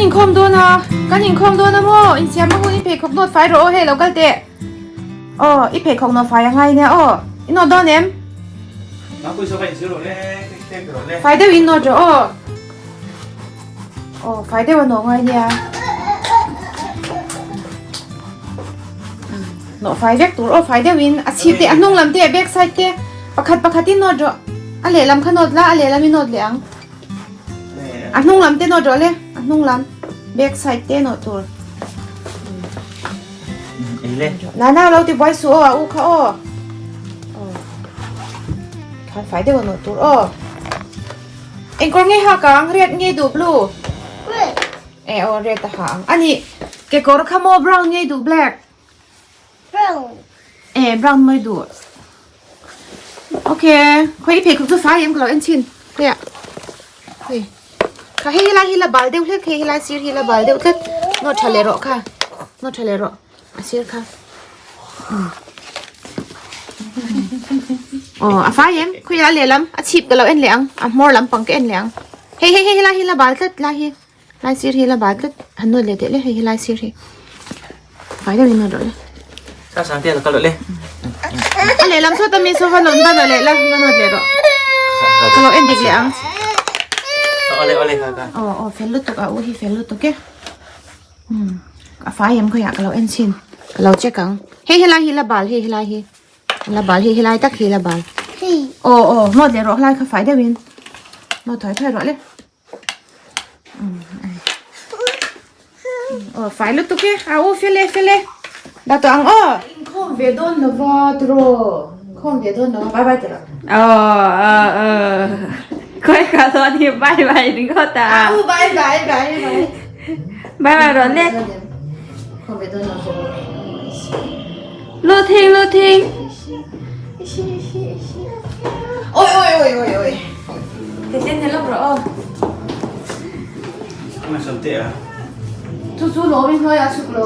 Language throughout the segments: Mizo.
inkhawm dawn a, kan inkhawm dawn a maw? Insiam a hun i pheikhawk nawt fai rawh aw hei lo kal teh. Aw i pheikhawk nawt fai a ngai nia aw. I nawt dawn em? Fai deuh in nawt rawh aw. Aw fai deuh a nawh ngai nia. Nawh fai vek tur aw fai deuh in a chhip te a hnung lam te a back side te pakhat pakhat in nawt rawh. A lehlam kha nawt la a lehlam i nawt leh ang. A hnung lam te nawt rawh le a hnung lam back side te nawt tur. Nana lo ti buai suh aw a u kha aw. Khan fai deuh a nawt tur aw. Engkawr nge hak ang red nge duh blue? Red. E aw red a ha ang. Ani kekawr kha maw brown nge duh black? Brown. E brown mai duh. Okay, khoi i pheikhawk chu fai em ka lo en chhin. Khawiah. Hei. Kha hei helai hi la bal deuh hlek hei helai sir hi la bal deuh tlat. Nawt tha leh rawh kha. Nawt tha leh rawh. A sir kha. Aw a fai em khawiah a lehlam a chhip ka lo en leh ang a hmawr lampang ka en leh ang. Hei hei hei helai hi la bal tlat lai hi. Lai sir hi la bal tlat han nawt leh teh le hei hi lai sir hi fai deuhin nawt rawh le Sa sang te ka lo le a lehlam saw ta mi saw va nawt va nawt leh la va nawt leh rawh ka lo en dik leh ang ole ole ka ka aw aw fel lutuk a u hi fel lutuk e a fai em khawiah ka lo en chhin ka lo check ang hei helai hi la bal hei helai hi La bal hi helai tak hi la bal aw aw nawt leh rawh helai kha fai deuhin nawt thuai thuai rawh le Aw fai lutuk e a u fel e fel e dah tawh ang aw inkhawm ve dawn lo va tiraw inkhawm ve dawn lo va bye bye tiraw aw aw aw khawi ka sawn hi bye bye ringawt a a u bye bye bye bye bye bye rawh le inkhawm ve dawn lo tiraw lu thing lu thing Ôi ôi ôi ôi ôi. Thì tên này lốc rồi ô. Sawmte a. Chu chu lo min hnuai a chhuk lo.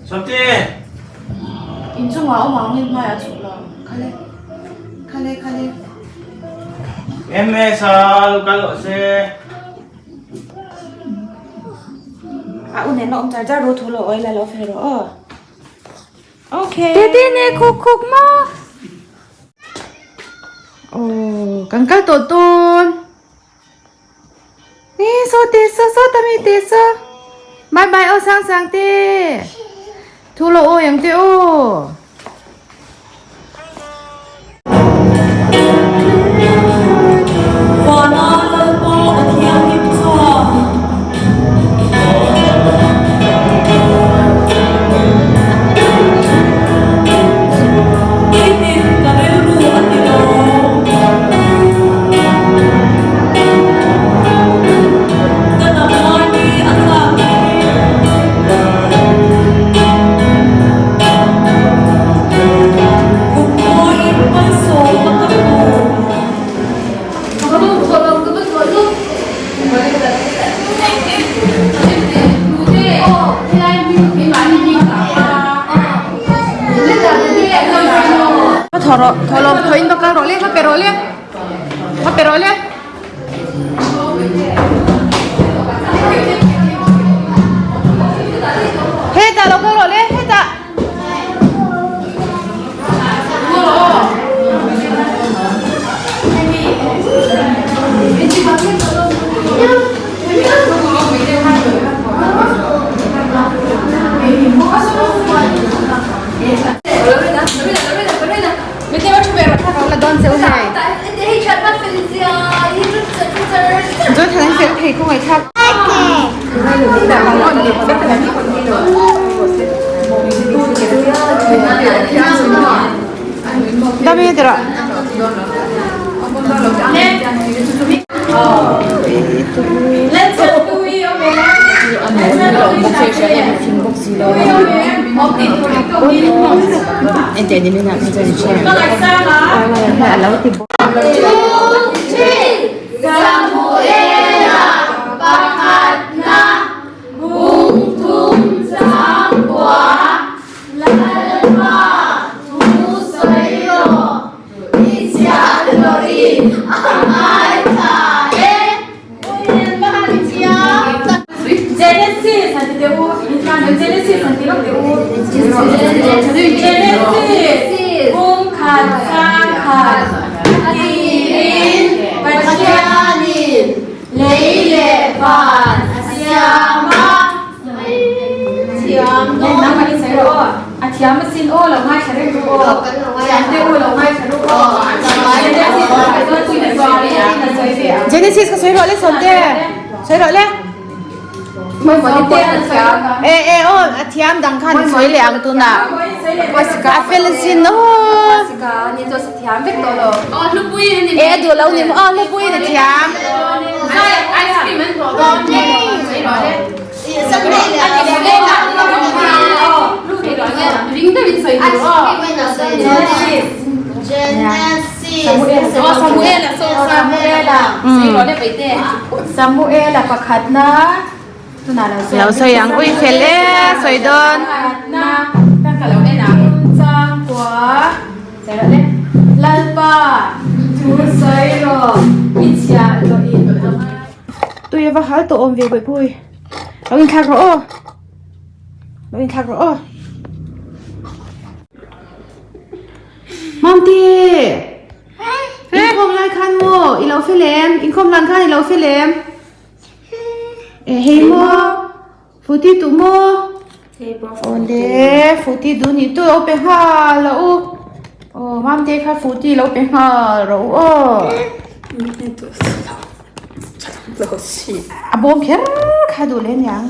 Sawmte. In chungah awm ang min hnuai a chhuk lo. Khale. Khale khale. MS a lo kal rawh se. A u nen la awm char char ru thu lo oi la lo fel rawh aw. Okay. Tete ne khuk khuk maw. Oh, kan kal tawh dawn. Ni so te so so ta mi te so. Bye bye aw sang sang te. Thu lo aw yang te aw. Thaw rawh, thaw lo, thaw in va kal rawh le, va pe rawh le, va pe rawh le. Hetah lo kal rawh le, hetah. Genesis an ti lawk teh u. Genesis bung khat chang khat a tiin Pathianin lei leh van a siam a. Thiam dawn. Nangmah in sawi rawh aw. A thiam asin aw lo ngaithla reng ru aw. Thiam te u lo ngaithla ru aw. Genesis ka sawi dawn chu in a sawi ve ang. Genesis ka sawi rawh le Sawmte. Sawi rawh le. E e aw a thiam dang khan sawi leh ang tunah. A fel asin aw. E a duh lo ni maw aw Hlupuiin a thiam. Samuela pakhatna Lo sawi ang ui fel e sawi dawn. Lalpa thu sawi rawh i chhiah tawh in. Tui a va hal tawh awm ve Bawihpui. Lo inthlak rawh aw. Lo inthlak rawh aw. Mamte! Inkhawm lai khan maw? I lo fel em? Inkhawm lan khan i lo fel em? E hei maw? Futi tu maw? Awle, futi duh nih tu lo pe nghal lo u. Aw, Mamte kha futi lo pe nghal rawh u aw. A bawm kher kha duh leh aniang.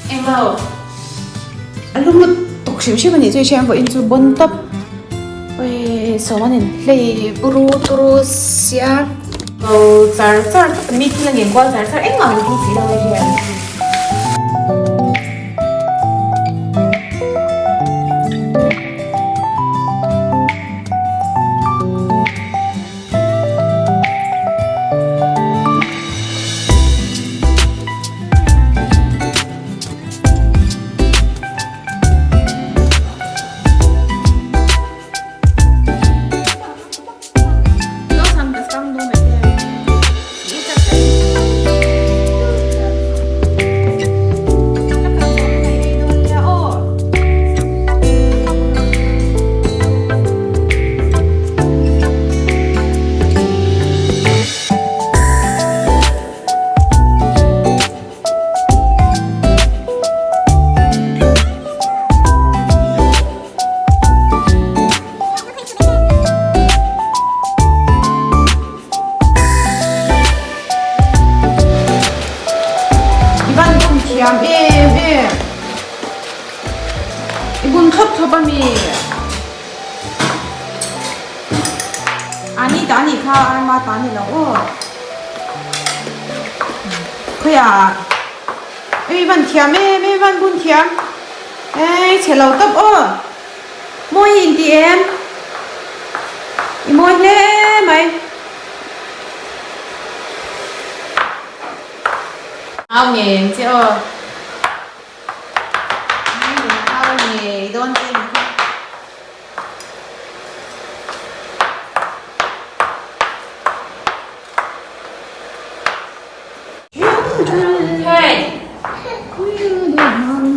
Englo a lum lutuk hrim hrim a nih chu i hriat ang vawiin chu bon tawp ui sawm an in hlei buru turu sia ko char char tawp mi thil a ngen kual char char engmah an tih si lo hei hian. I van bun thiam em em. I bun thlawp thlawp a mi. Ani ta anih kha Arma ta ani lo aw. Khawiah I van thiam em i van bun thiam. Ei chhe lo tawp aw. Mawi i inti em? I mawi hle mai. Au ngei ang che aw. Au ngei dawn che ni kha.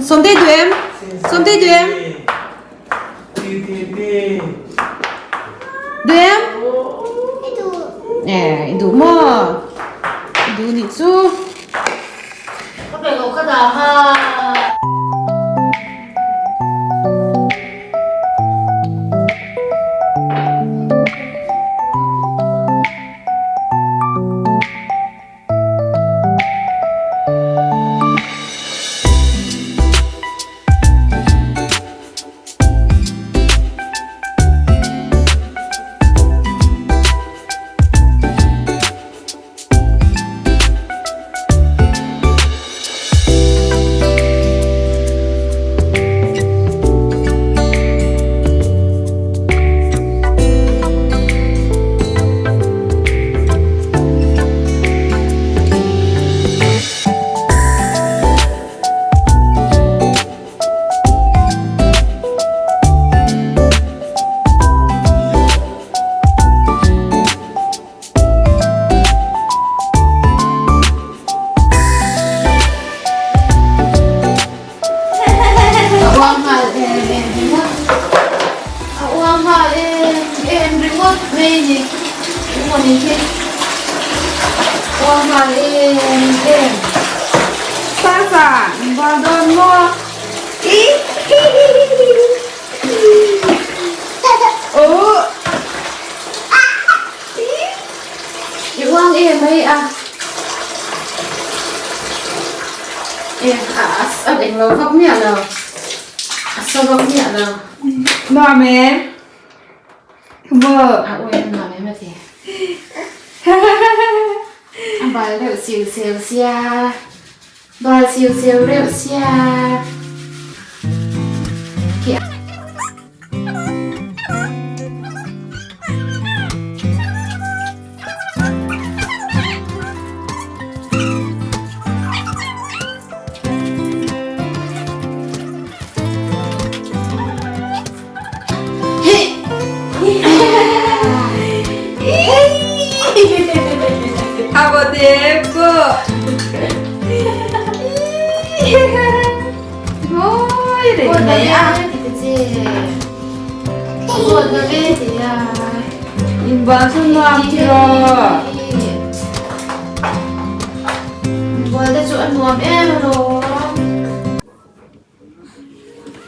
Sawmtei duh em? Sawmtei duh em? Duh em? Eh, i duh maw? I duh nih chu. Ka pe lo kha dah ha. ngawt mai a ni engmawni hi uang nghal em em. Sasa in bual dawn maw? Ohh. I uang em mai a. E a a englo vak miah lo a sa vak miah lo. Nuam em? Maw? A uai a nuam em a ti. A bal deuh siu siu sia. Bal siu siu reuh sia.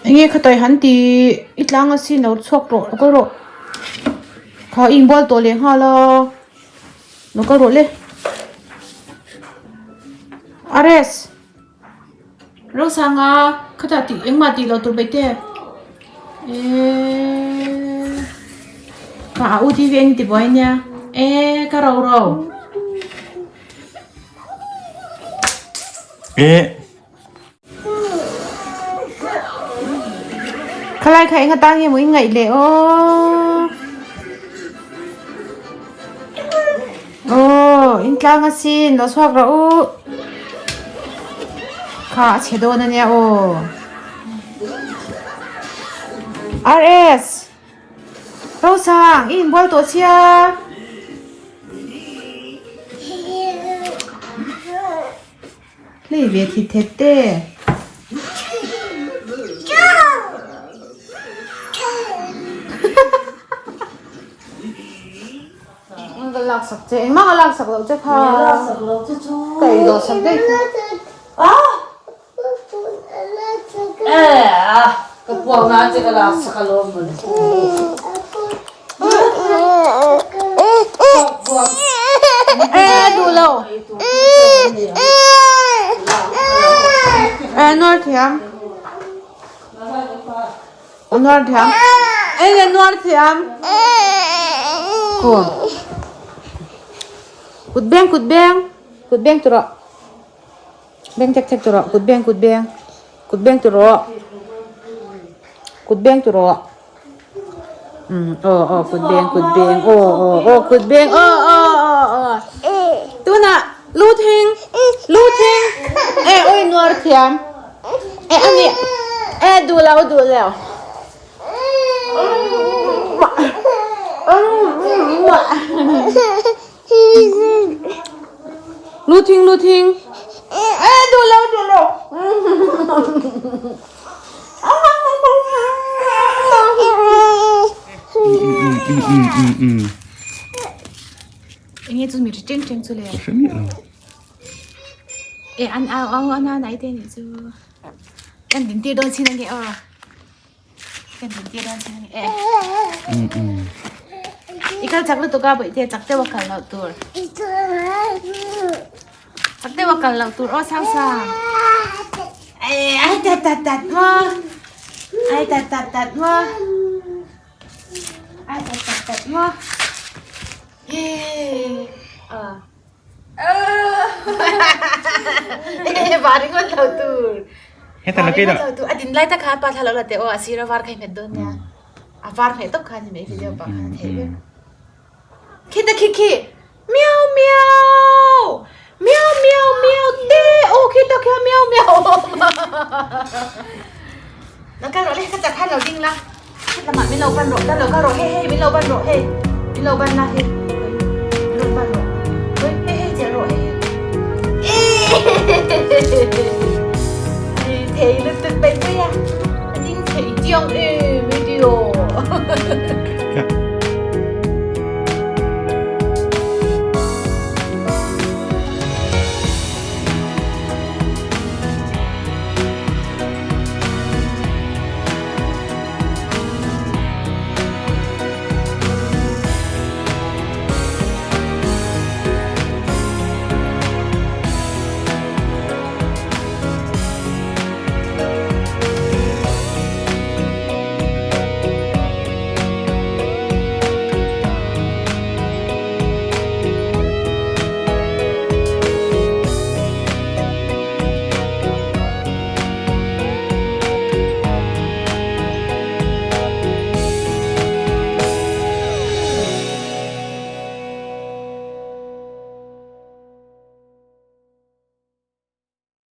Enge khatai han ti i tlang a sin lo chhuak rawh lo kal rawh kha i inbual tawh leh nghal a lo kal rawh le Ares Rosanga khatah tih engmah tih loh tur paih te eeee ka a u tv eng ti buai nia eee ka ro ro. Khalai kha eng atan nge maw in ngaih leh aw. Aw in tlang asin lo chhuak rawh u. Kha a chhe dawn ania aw. RS Rosang i inbual tawh sia. Hlei ve thit thet te. Ka lak sak che engmah ka lak sak loh che kha. Lak sak loh che chu. Ka ei dawh sak daih kha. Ah! Eh ah ka puang nan che ka lak sak alawm mawle. Eh duh lo. Eh nuar thiam. Nuar thiam. Eh nuar thiam. Ko. Kut beng kut beng. Kut beng tu rawh. Beng thek thek tu rawh kut beng kut beng kut beng tu rawh kut beng tu rawh um aw aw kut beng kut beng aw aw aw kut beng aw aw aw aw tunah lu thing lu thing e oi nuar thiam e ani e duh lo duh lo Lu thing lu thing e duh lo duh lo Enge chu mi ri teng teng chu le E an au au an an ai te ni chu Kan din tir dawn chin ange aw Kan din tir dawn chin ange e I kal chak lutuk a bawihte chak deuh a kal loh tur Chak deuh a kal loh tur aw sang sang Ai tat tat tat maw Ai tat tat tat maw Ai tat tat tat maw Var ringawt lo tur. Heta la keila. A din lai tak kha pa thla lo la te aw a sir a var kha i hmet dawn nia. A var hmeh tawp kha ni mai video pah khan a theih vek. Khita khi khi miau miau miau miau miau te aw khita khia miau miau. Lo kal rawh le ka chak khan lo ding la. Heta mah min lo ban rawh ta lo kal rawh hei hei min lo ban rawh hei min lo ban la hei min lo ban rawh hei hei hei chelh rawh hei hei thei lutuk mai pui a a ding thei chiang em video.